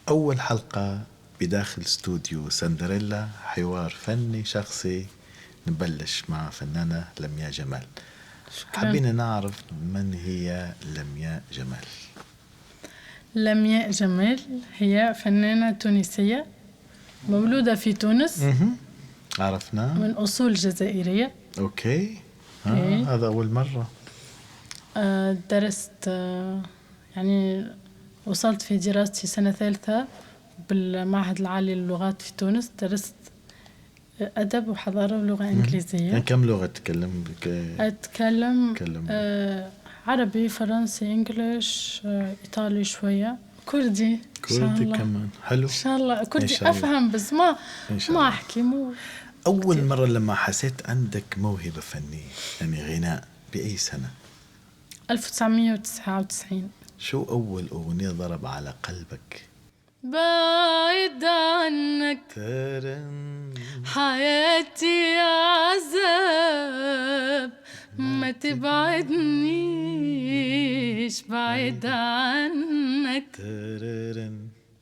أول حلقة بداخل استوديو سندريلا، حوار فني شخصي. نبلش مع فنانة لمياء جمال. حبينا نعرف من هي لمياء جمال. لمياء جمال هي فنانة تونسية مولودة في تونس. عرفنا من أصول جزائرية. أوكي. إيه. هذا أول مرة. درست يعني وصلت في دراستي سنة ثالثة بالمعهد العالي للغات في تونس. درست أدب وحضارة ولغة إنجليزية. يعني كم لغة تتكلم؟ أتكلم عربي، فرنسي، إنجليش، إيطالي شوية، كردي. كردي كمان حلو إن شاء الله. كردي أفهم بس ما أحكي. أول كتير. مرة لما حسيت عندك موهبة فنية يعني غناء بأي سنة؟ 1999. شو أول أغنية ضرب على قلبك؟ بعيد عنك حياتي عذاب، ما تبعدنيش بعيد عنك،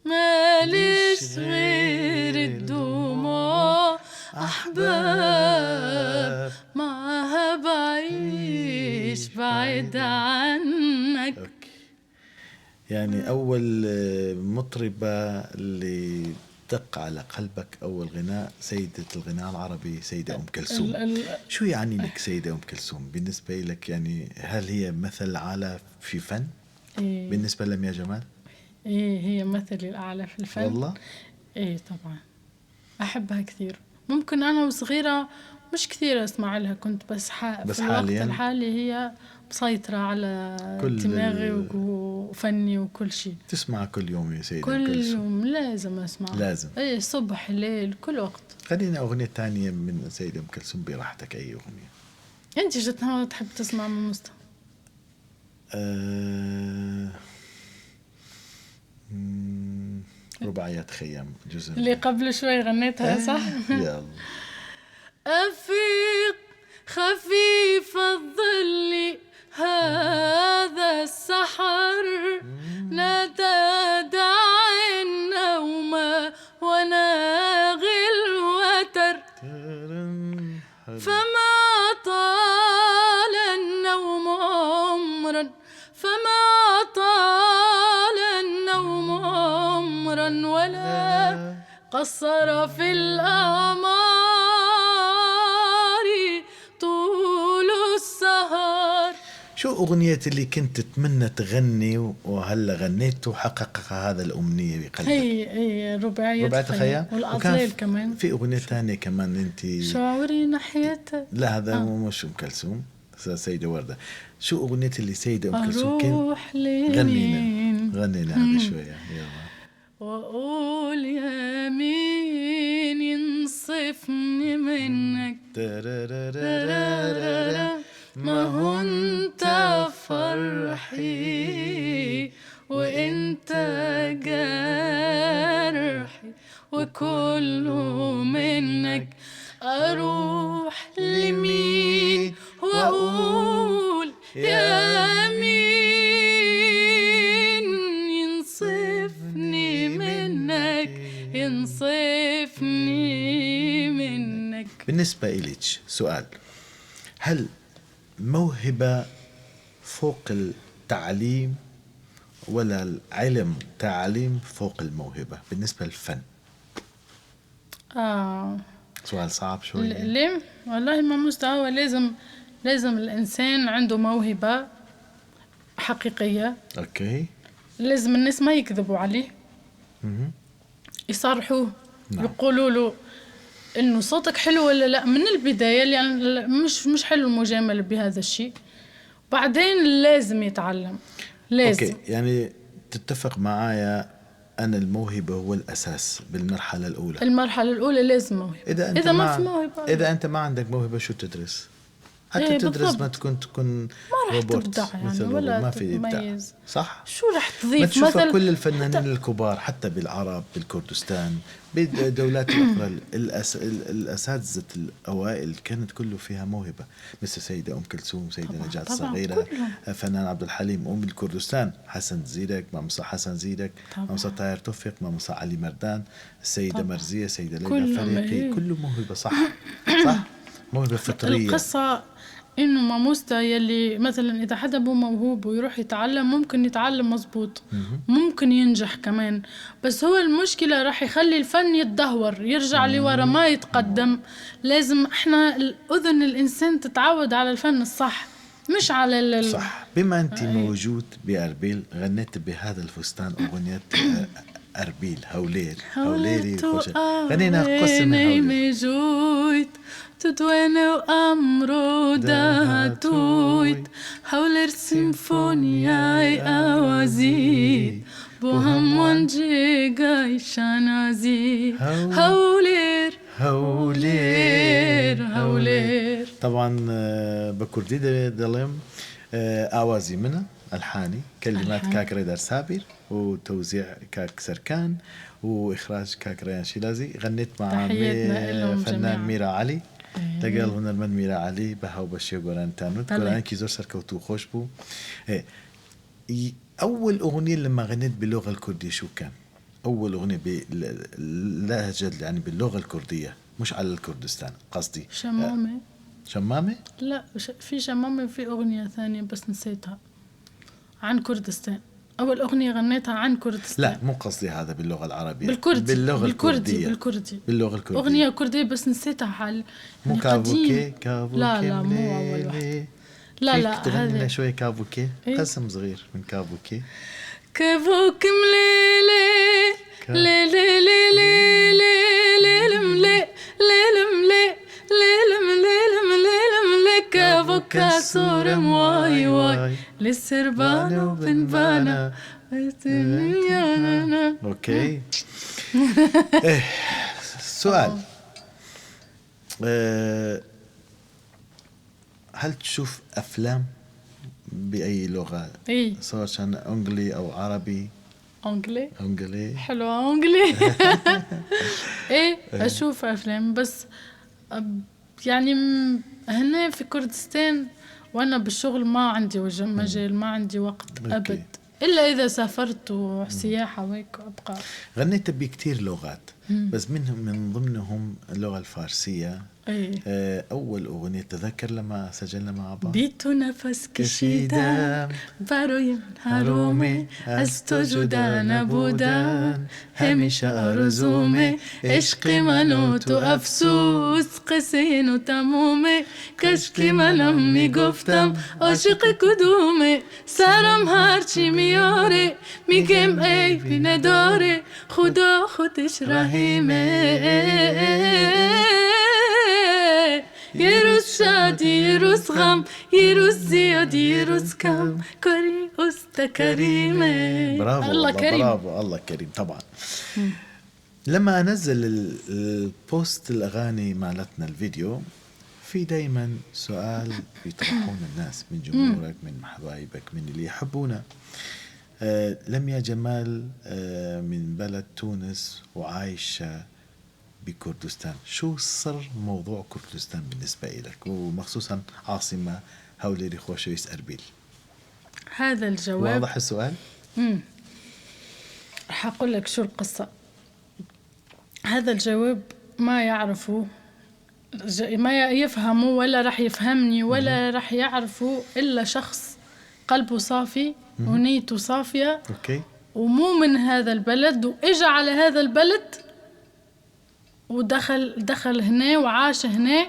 ماليش غير الدموع أحباب، معها بعيش بعيد عنك. يعني أول مطربة اللي دق على قلبك أول غناء سيدة الغناء العربي سيدة أم كلثوم. شو يعني لك سيدة أم كلثوم بالنسبة لك؟ يعني هل هي مثل أعلى في فن؟ إيه. بالنسبة لمياء جمال؟ إيه، هي مثلي الأعلى في الفن والله. إيه طبعا أحبها كثير. ممكن أنا وصغيرة مش كثير أسمع لها، كنت بس في الوقت الحالي هي مسيطرة على دماغي وفني وكل شيء. تسمع كل يوم يا سيدة كل يوم لازم أسمع. لازم. إيه، صبح ليل كل وقت. خلينا أغنية تانية من سيدة أم كلثوم براحتك. أي أغنية أنت جتنا تحب تسمع من مستوى؟ رباعيات خيام جزء اللي قبل شوي غنيتها صح؟ يلا. أفيق خفيف الظل هذا السحر، نادى داعي النوم وناغي الوتر، فما طال النوم عمرا، فما طال النوم عمرا، ولا قصر في الأعمار طول السهر. شو أغنية اللي كنت تتمنى تغني وهلا غنيت وحقق هذا الأمنية بقلبك؟ هي رباعية خيام والأطلال كمان. في أغنية ثانية كمان أنت شعوري ناحيتك. لا هذا مش أم كلثوم، سيدة وردة. شو أغنية اللي سيدة أم كلثوم أروح لمين؟ غنينا هذا شوية يلا. وأقول يا مين ينصفني منك، ما هو انت فرحي وانت جرحي وكله منك، أروح لمين وأقول يا مين ينصفني منك، ينصفني منك. بالنسبة إليك سؤال، هل موهبة فوق التعليم ولا العلم تعليم فوق الموهبة بالنسبة للفن؟ سؤال صعب شوية. ليه؟ والله ما مستوى. لازم الإنسان عنده موهبة حقيقية. أوكي. لازم الناس ما يكذبوا عليه، يصارحوه. نعم. يقولوا له إنه صوتك حلو ولا لا من البداية، يعني مش حلو المجاملة بهذا الشيء. بعدين لازم يتعلم. لازم. أوكي. يعني تتفق معايا أن الموهبة هو الأساس بالمرحلة الأولى. المرحلة الأولى لازم موهبة. إذا ما في موهبة، إذا أنت ما عندك موهبة شو تدرس؟ حتى تدرس ما تكون روبوت يعني مثل ولا ما في إبداع. تميز. صح. شو رح تضيف مثلا كل الفنانين الكبار حتى بالعرب بالكردستان بالدولات الأخرى الأساتذة الأوائل كانت كله فيها موهبة، مثل سيدة أم كلثوم، سيدة نجاة الصغيرة، فنان عبد الحليم. أم الكردستان حسن زيدك، ماموسا حسن زيدك، ماموسا طاهر توفيق، ماموسا علي مردان، السيدة مرزية، سيدة ليلى فريقي، كله موهبة. صح صح، موهبة فطرية. القصة إنه ماموستا يلي مثلا إذا حدا مو موهوب ويروح يتعلم ممكن يتعلم مزبوط، ممكن ينجح كمان، بس هو المشكلة راح يخلي الفن يتدهور يرجع لورا ما يتقدم. لازم إحنا الأذن الإنسان تتعود على الفن الصح مش على صح. بما أنت موجود بأربيل غنيت بهذا الفستان أغنية أربيل هولير هوليري غنينا قسم هولير تدوينه وأمرو دهتويت هولر سيمفونياي أوازي بوهم وانجيغاي شانازي هولير هولير هولير. طبعا بكردي دلم أوازي منه الحاني، كلمات كاك ريدر سابر، وتوزيع كاك سركان، وإخراج كاك ريان شيلازي. غنيت مع فنان ميرا علي تقال هنا المن ميرا علي بها وبشي وقران تانو قران كي زور سركوتو خوش بو. أول أغنية لما غنيت باللغة الكردية شو كان؟ أول أغنية باللهجة يعني باللغة الكردية مش على الكردستان قصدي. شمامة؟ لا في شمامة في أغنية ثانية بس نسيتها عن كردستان. أول أغنية غنيتها عن كردستان. لا مو قصدي هذا باللغة العربية، بالكردي. باللغة الكردية باللغة الكردية أغنية كردية بس نسيتها حال مو كابوكي لا مو أول واحد. لا تغني شوي كابوكي قسم صغير من كابوكي. كابوكي مليلي ليلي ليلي ليلي كابوكا صور مواي واي للسربانة وبنبانة. اوكي. سؤال، هل تشوف أفلام بأي لغة؟ سواء كان أنجلي أو عربي؟ أنجلي حلوة أنجلي. أشوف أفلام بس يعني هنا في كردستان وأنا بالشغل ما عندي مجال ما عندي وقت أبد إلا إذا سافرت وسياحة وهيك أبقى. غنيت بكتير لغات بس من ضمنهم اللغة الفارسية. أول أغنية تذكر لما سجلنا مع بعض بيتو نفس كشيدان باروي هارومي استوجدان بودان هميشة أرزومي عشقي منوت أفسوس قسين تمومي كشكي من أمي گفتم عاشق کدومه سرم هرچی میاره میگم عیبی نداره خدا خودش رحیمه. یه روز شادی یه روز غم یه روز زیادی یه روز کم کاری است کریمه. برافو الله كريم. برافو الله كريم طبعا. لما أنزل البوست الأغاني مالتنا الفيديو في دايما سؤال بيطرحون الناس من جمهورك من حبايبك من اللي يحبونا. لميا جمال من بلد تونس وعايشة بكردستان، شو سر موضوع كردستان بالنسبة لك ومخصوصا عاصمة هوليري خوشويس أربيل؟ هذا الجواب واضح السؤال؟ رح أقول لك شو القصة. هذا الجواب ما يعرفه ما يفهمه ولا رح يفهمني ولا رح يعرفه إلا شخص قلبه صافي ونيته صافية ومو من هذا البلد وإجا على هذا البلد ودخل هنا وعاش هنا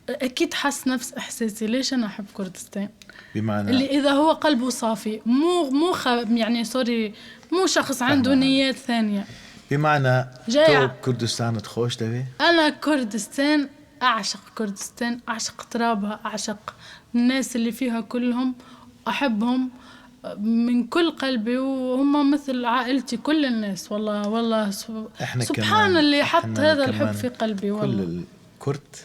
أكيد حس نفس إحساسي. ليش أنا أحب كردستان؟ بمعنى اللي إذا هو قلبه صافي مو يعني سوري مو شخص عنده نيات ثانية. بمعنى كردستان تخوش تبي؟ أنا كردستان أعشق كردستان، أعشق ترابها، أعشق الناس اللي فيها كلهم، أحبهم من كل قلبي وهم مثل عائلتي كل الناس. والله سبحان اللي حط هذا الحب في قلبي. والله كل الكرد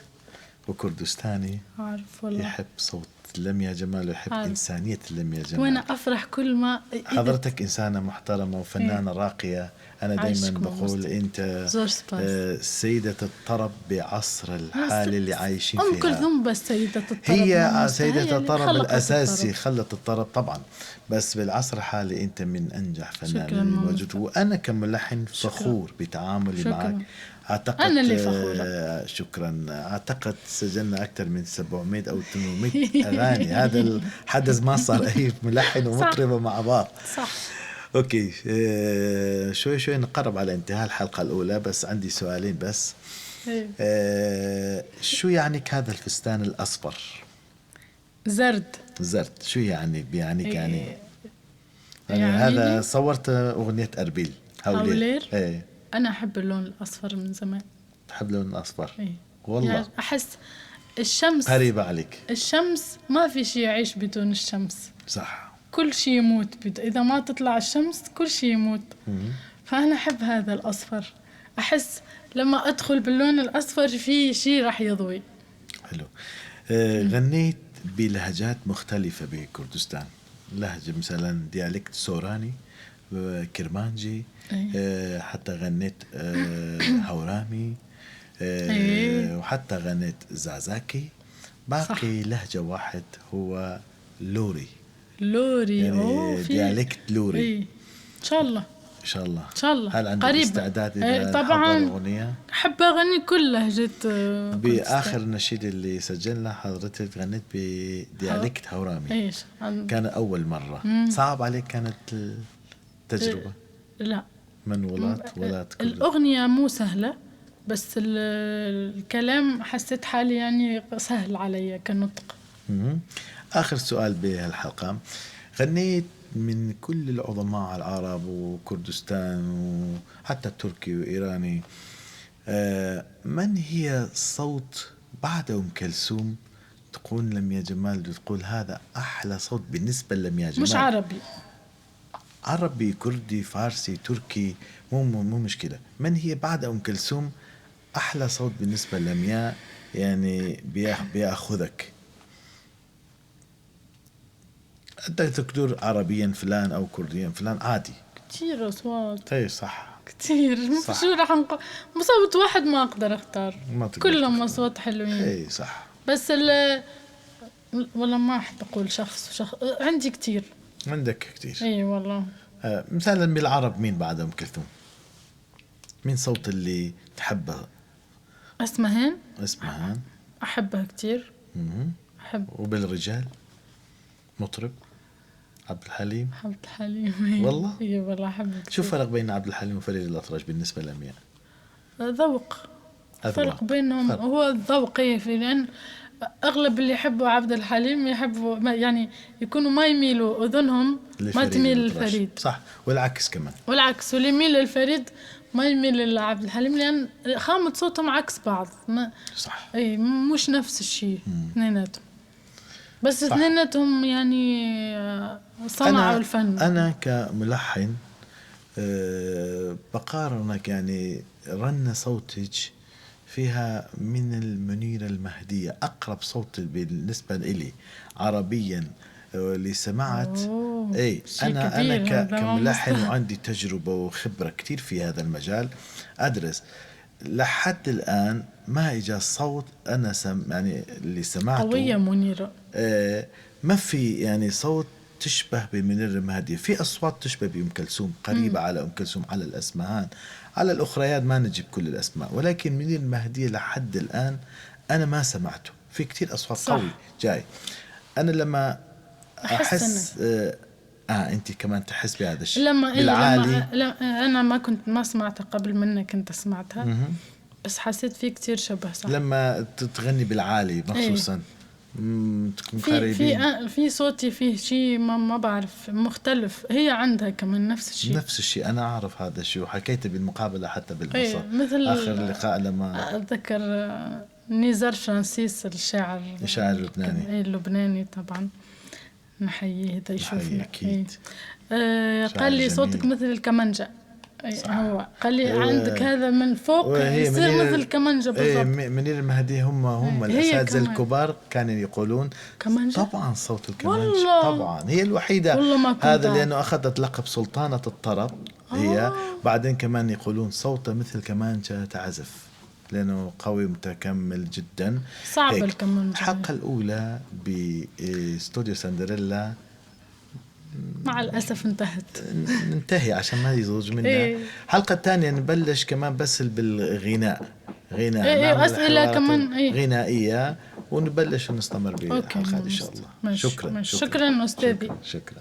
وكردستاني عارف والله. يحب صوت لميا جمال ويحب إنسانية لميا جمال. وأنا أفرح كل ما حضرتك إنسانة محترمة وفنانة راقية. أنا دايما بقول أنت سيدة الطرب بعصر الحال اللي عايشين فيها. أم كلثوم بس سيدة الطرب، هي سيدة الطرب الأساسي، خلت الطرب طبعا، بس بالعصر الحالي أنت من أنجح فنانين موجود. وأنا كملحن فخور بتعاملي معك. أعتقد أنا اللي فخورة. شكرا. أعتقد سجلنا أكثر من 700 أو 800 أغاني. هذا الحدث ما صار أي ملحن ومطربة مع بعض. صح. أوكي، شوي نقرب على انتهاء الحلقة الأولى، بس عندي سؤالين بس. شو يعنيك هذا الفستان الأصفر؟ زرد. شو يعني يعني هذا صورت أغنية أربيل هولير. أنا أحب اللون الأصفر من زمان. تحب اللون الأصفر؟ والله يعني أحس الشمس قريبة عليك. الشمس ما في شيء يعيش بدون الشمس. صح. كل شيء يموت إذا ما تطلع الشمس، كل شيء يموت. فأنا أحب هذا الأصفر. أحس لما أدخل باللون الأصفر في شيء راح يضوي. حلو. غنيت بلهجات مختلفة بكردستان، لهجة مثلا ديالكت سوراني، كرمانجي، حتى غنيت هورامي، وحتى غنيت زازاكي. باقي صح. لهجة واحد هو لوري. يعني ديالكت لوري. إن شاء الله هل عندك استعداد إذا طبعا أغنية؟ أحب أغني كل لهجة. بآخر نشيد اللي سجلنا حضرتك غنيت بديالكت هورامي. كان أول مرة. صعب عليك كانت التجربة؟ لا، ولا الأغنية مو سهلة، بس الكلام حسيت حالي يعني سهل علي كنطق. آخر سؤال بهالحلقة، غنيت من كل العظماء العرب وكردستان وحتى التركي وإيراني، من هي صوت بعد أم كلثوم تقول لميا جمال تقول هذا أحلى صوت بالنسبة لميا جمال؟ مش عربي، كردي، فارسي، تركي، مو مشكلة. من هي بعد أم كلثوم أحلى صوت بالنسبة لميا يعني بيأخذك؟ أنت تقدر عربيا فلان أو كرديا فلان عادي. كتير أصوات. أي صح. كتير. شو راح مصوت واحد ما أقدر أختار. كلهم أصوات حلوين. أي صح. بس والله ما أحب أقول شخص. عندي كتير. عندك كتير. أي والله. مثلا بالعرب مين بعد أم كلثوم؟ مين صوت اللي تحبها؟ اسمهان. أحبها كتير. أحب. وبالرجال مطرب عبد الحليم. والله. إيه والله أحب. شو فرق بين عبد الحليم وفريد الأطرش بالنسبة لميا؟ ذوق. فرق بينهم هو الذوق. لأن أغلب اللي يحبوا عبد الحليم يحبوا يعني يكونوا ما يميلوا أذنهم ما تميل للفريد. صح. والعكس كمان. واللي يميل للفريد ما يميل لعبد الحليم، لأن خامة صوتهم عكس بعض. صح. أي مش نفس الشيء اثنيناتهم، بس اثنيناتهم يعني صنعوا الفن. أنا كملحن بقارنك يعني رن صوتك فيها من المنيرة المهدية، أقرب صوت بالنسبة لي عربيا اللي سمعت. أنا كملحن وعندي تجربة وخبرة كتير في هذا المجال، أدرس لحد الآن ما إجا صوت أنا يعني اللي سمعته قوية منيرة. ما في يعني صوت تشبه بمنيرة المهدية. في أصوات تشبه بأم كلثوم، قريبة على أم كلثوم، على الأسمهان، على الأخريات ما نجيب كل الأسماء، ولكن منيرة المهدية لحد الآن أنا ما سمعته. في كتير أصوات قوي جاي. أنا لما أحس أنت كمان تحس بهذا الشيء بالعالي. أنا ما سمعتها قبل منك، أنت سمعتها. بس حسيت فيه كتير شبه. صح. لما تغني بالعالي مخصوصا تكون قريبين. في صوتي فيه شيء ما بعرف مختلف. هي عندها كمان نفس الشيء. أنا أعرف هذا الشيء وحكيته بالمقابلة حتى بالمصر. مثل آخر لقاء لما أتذكر نيزار فرانسيس الشاعر اللبناني طبعا نحييه يشوفنا. أكيد. قال لي صوتك مثل الكمانجة. هو خلي عندك هذا من فوق يصير مثل كمانجة بالضبط. منير المهدي هم الأساتذة الكبار كانوا يقولون كمانجة؟ طبعا صوت الكمانجة طبعا هي الوحيدة هذا لأنه أخذت لقب سلطانة الطرب هي. بعدين كمان يقولون صوته مثل كمانجة تعزف لأنه قوي متكمل جدا. صعب الكمانجة. الحلقة الأولى باستوديو سندريلا مع الأسف ننتهي عشان ما يزوج منا. الحلقة الثانية نبلش كمان بس بالغناء غناء أسئلة كمان غنائية ونبلش ونستمر بالحلقة إن شاء الله. شكرا أستاذي. شكرا.